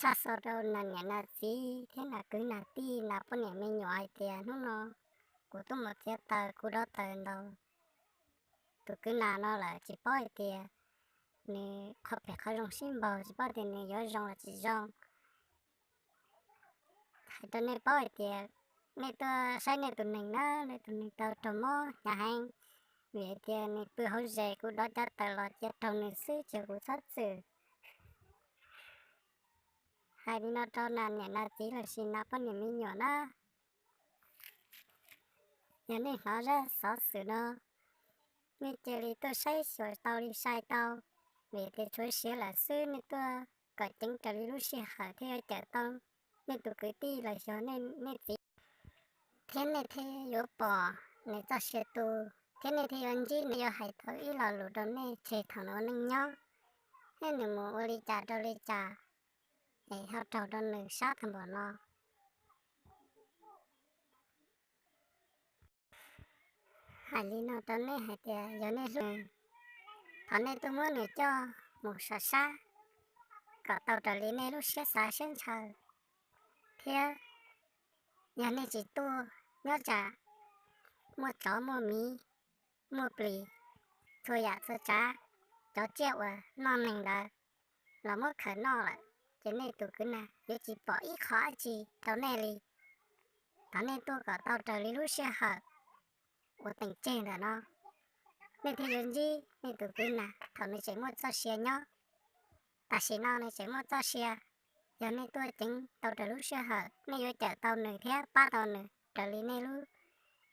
tag xo rau nas niam nas txiv thiab nas kwv nas tij nas poj niam me nyuam hais tias hnub no kuv tuaj mus txiav taws kuv dob taws ntaus tus kwv nas no lawm tsis paub hais tias nws qhov phem qhov zoo sib npaug, tsis paub tias nws yuav zoo los tsis zoo. Hais rau nej paub hais tias nej tuaj saib nej tus neeg na, nej tus neeg tau raug mob hnyav heev, vim hais tias nws pw hauv zes kuv dob cov taws los cia raug nws xwb ces kuv txhob txwm hais li no rau nas niam nas txiv los sis nas poj niam me nyuam na. Yog nej hnov zaj xov xwm no, nej cia li tuaj saib xyuas tau li sai tau, vim tias tshuav siav lawm xwb, nej tuaj kom ceev raws li lub sij hawm thiaj yuav cawm tau nej tus kwv tij los yog nej txiv, thiab nej thiaj yuav pom nws txoj sia tu, thiab nej thiaj yuav ntsib nws yuav hais tau ib lo lus rau nej tseg thaum nws ua neej nyob, thiab nws mus ua li cas rau li cas, es ho raug rau nws sab tag npaum no. Hais li no rau nej hais tias yog nej hlub, thov nej tuaj muab nws coj mus sav sab kom tau raws li nej lub siab xav siab ntshaw, thiab yog nej tsis tuaj, nyob tsam muaj tsov muaj miv, muaj plis, txhua yam txhua tsav, cov tsiaj uas noj neeg ntawd los muab khaws noj lawm, ces nej tus kwv nas yuav tsis pom ib qho dab tsi rau nej li. Thov nej tuaj kom tau raws li lub sij hawm uas teem tseg ntawm no, nej thiaj yuav ntsib nej tus kwv nas thaum nws tseem muaj txoj sia nyob. Tam sim no nws tseem muaj txoj sia, yog nej tuaj ceev tau raws lub sij hawm, nej yuav cawm tau nws thiab pab tau nws raws li nej lub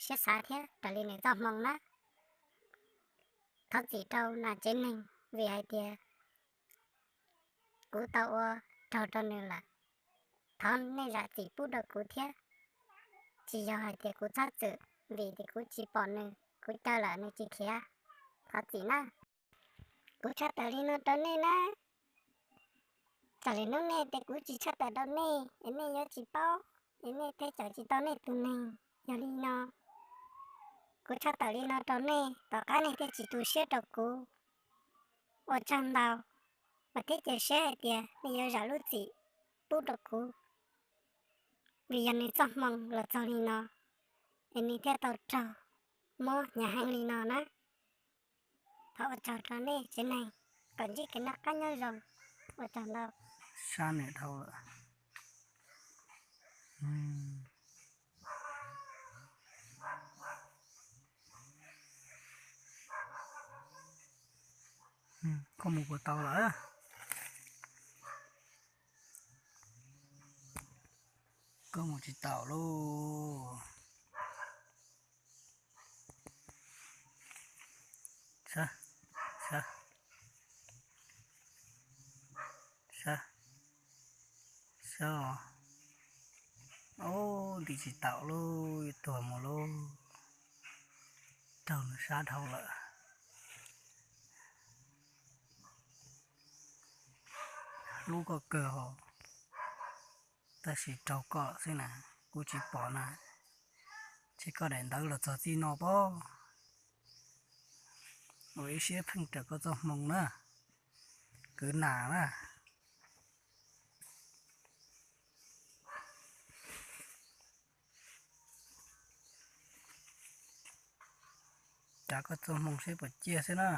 siab xav thiab raws li nws txoj hmoo na. Thov txim rau nas tsev neeg vim hais tias kuv tau ua raug rau nws lawm. Thov nej zam txim pub rau kuv thiab, tsis yog hais tias kuv txhob txwm, vim tias kuv tsis pom nws, kuv caw lawm nws tsis khiav. Thov txim na. Kuv tshaj tawm li no rau nej na. Txawm lwm hnub nej tias kuv tsis tshaj tawm rau nej es nej yuav tsis paub, es nej thiaj cawm tsis tau nej tus neeg. Yog li no, kuv tshaj tawm li no rau nej, tom qab nej thiaj tsis tu siab rau kuv. Ua tsaug ntau, mas thiab cia siab hais tias nej yuav zam lub txim pub rau kuv, vim yog nws txoj hmoo los txog li no, es nws thiaj tau raug mob hnyav heev li no na. Thov ua tsaug rau nej tsev neeg, kom ntsib kev noj qab nyob zoo. Ua tsaug ntau. Sab niam dhau lawm. Koj mus puas tau lawm? Koj mus tsis taus lauj. Sab, sab, sab, sab os. Ub, ntim tsis taus lauj, yuav tuag mus lauj. Raug nws sab dhau lawm. Hlub koj kawg hos, tab sis raug koj xwb na, kuv tsis pom na. Ces koj daim ntawv los txog txij no pob. Ua ib siab pheej raws koj txoj hmoo na, kwv nas na. Raws koj txoj hmoo seb puas ciaj xwb na.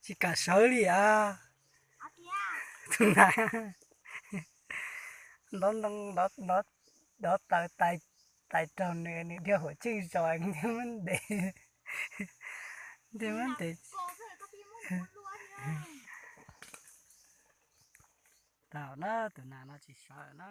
Tsis kam sawv li as. Tus nas nto ntoo, nto taws tais raug nws, nws dhia huam tseej zos thiaj muab ntes, thiaj muab ntes. Tau na, tus nas no tsis sawv na.